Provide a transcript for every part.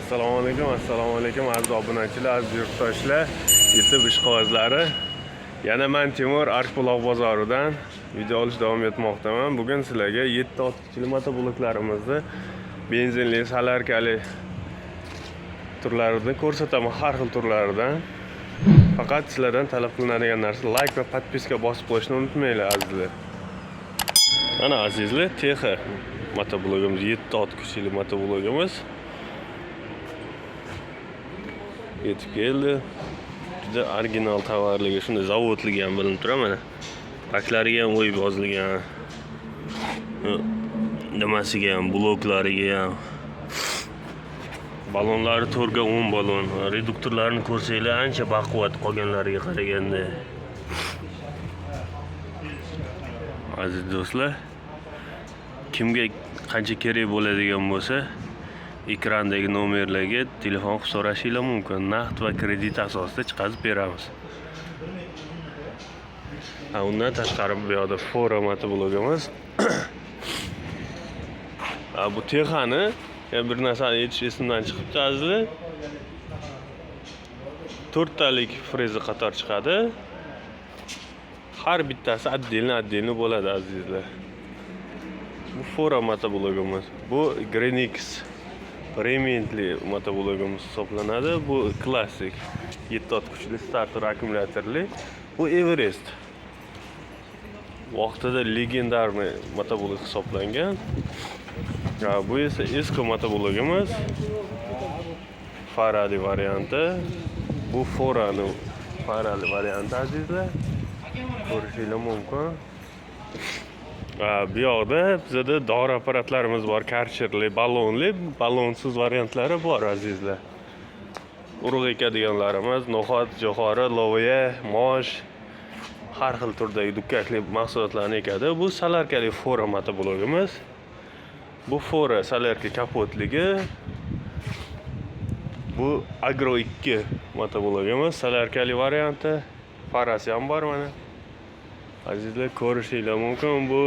Assalomu alaykum, assalomu alaykum aziz obunachilar, aziz yurtdoshlar, YouTube ishqibozlari. Yana men Timur Arshbuloq bozoridan video olish davom etmoqdaman. Bugun sizlarga 7 ot kuchli motobloklarimizni benzinli, solarkali turlarini ko'rsataman, har xil turlaridan. Faqat sizlardan talab qilinadigan narsa like va подписка bosib qo'yishni unutmanglar, azizlar. Mana azizlar, Texa motoblogimiz, 7 ot kuchli motoblogimiz yetib keldi. Juda original tovarligi, shunday zavodligi ham bilinib turadi mana. Baklariga ham o'yib yozilgan. Nimasiga ham, bloklariga ham. Balonlari 4 ga 10 balon. Reduktorlarini ko'rsanglar, ancha baquvvat qolganlariga qaraganda. Aziz do'stlar, kimga qancha kerak bo'ladigan bo'lsa, ekrandagi nomerlarga telefon qilib so'rashinglar mumkin. Naqd va kredit asosida chiqazib beramiz. Ha, undan tashqari bu yoqda Fora motoblogimiz. Ha, bu Texani ya bir narsani aytish esimdan chiqibdi, azizlar. To'rttalik freza qator chiqadi. Har bittasi отдельно отдельно bo'ladi, azizlar. Bu Fora motoblogimiz. Bu Green X rementli motoblogimiz hisoblanadi. Bu klassik 7 ot kuchli starter akkumulyatorli. Bu Everest. Vaqtida легендарный motoblok hisoblangan. Ha, bu esa eski motoblogimiz. Farali varianti. Bu Forani farali varianti, azizlar. Ko'rishinglar mumkin. Ha, bu yoqda bizada dori apparatlarimiz bor, karcherli, ballonli, ballonsiz variantlari bor, azizlar. Urug' ekadiganlarimiz, no'xat, jo'xori, loviya, mosh, har xil turdagi dukkakli mahsulotlarni ekadi. Bu solarkali Fora motoblogimiz. Bu Fora solarka kapotligi. Bu Agro 2 motoblogimiz, solarkali varianti. Farasi ham bor mana. Azizlar, ko'rishinglar mumkin. Bu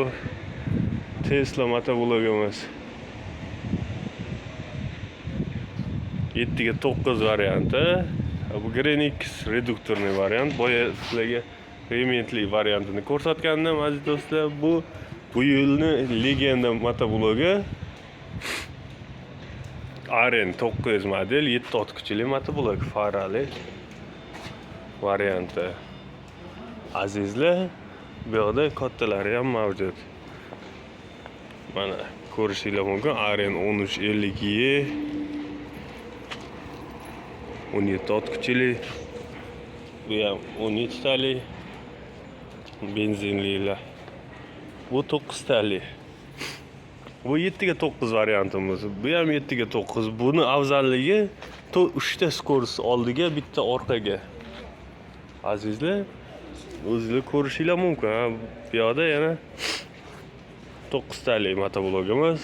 Tesla motoblogimiz. 7 ga 9 varianti. Bu Green X reduktorli variant. Boya sizlarga rementli variantini ko'rsatgandim, aziz do'stlar. Bu yilni legenda motoblogi Aren 900 model 7 ot kuchli motoblok farali varianti. Azizlar, bu yoqda kattalari ham mavjud. Mana ko'rishinglar mumkin. Aren 1350E 17 ot kuchli. Bu ham 17 tali benzinlilar. Bu 9 tali. Bu 7 ga 9 variantimiz. Bu ham 7 ga 9. Buni afzalligi to 3 ta скорость oldiga, bitta orqaga. Azizlar, o'zinglar ko'rishinglar mumkin. Ha, bu yoqda yana 9 tali motoblogimiz,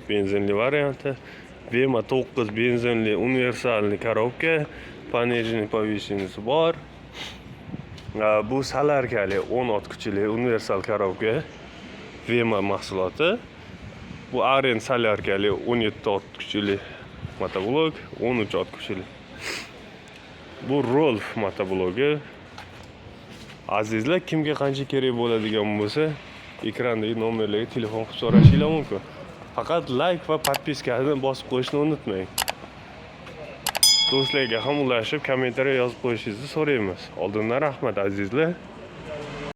benzinli varianti. Bema 9 benzinli универсальный коробка, пониженный повышенный si bor. Ha, bu solarkali 10 ot kuchli universal коробка Vema mahsuloti. Bu Aren solarkali 17 ot kuchli motoblok, 13 ot kuchli. Bu Rolf motoblogi. Azizlar, kimga qancha kerak bo'ladigan bo'lsa, ekrandagi nomerlarga telefon qilib so'rashinglar mumkin. Faqat like va подписка ni bosib qo'yishni unutmang. Do'stlarga ham ulashib, kommentariya yozib qo'yishingizni so'raymiz. Oldindan rahmat, azizlar.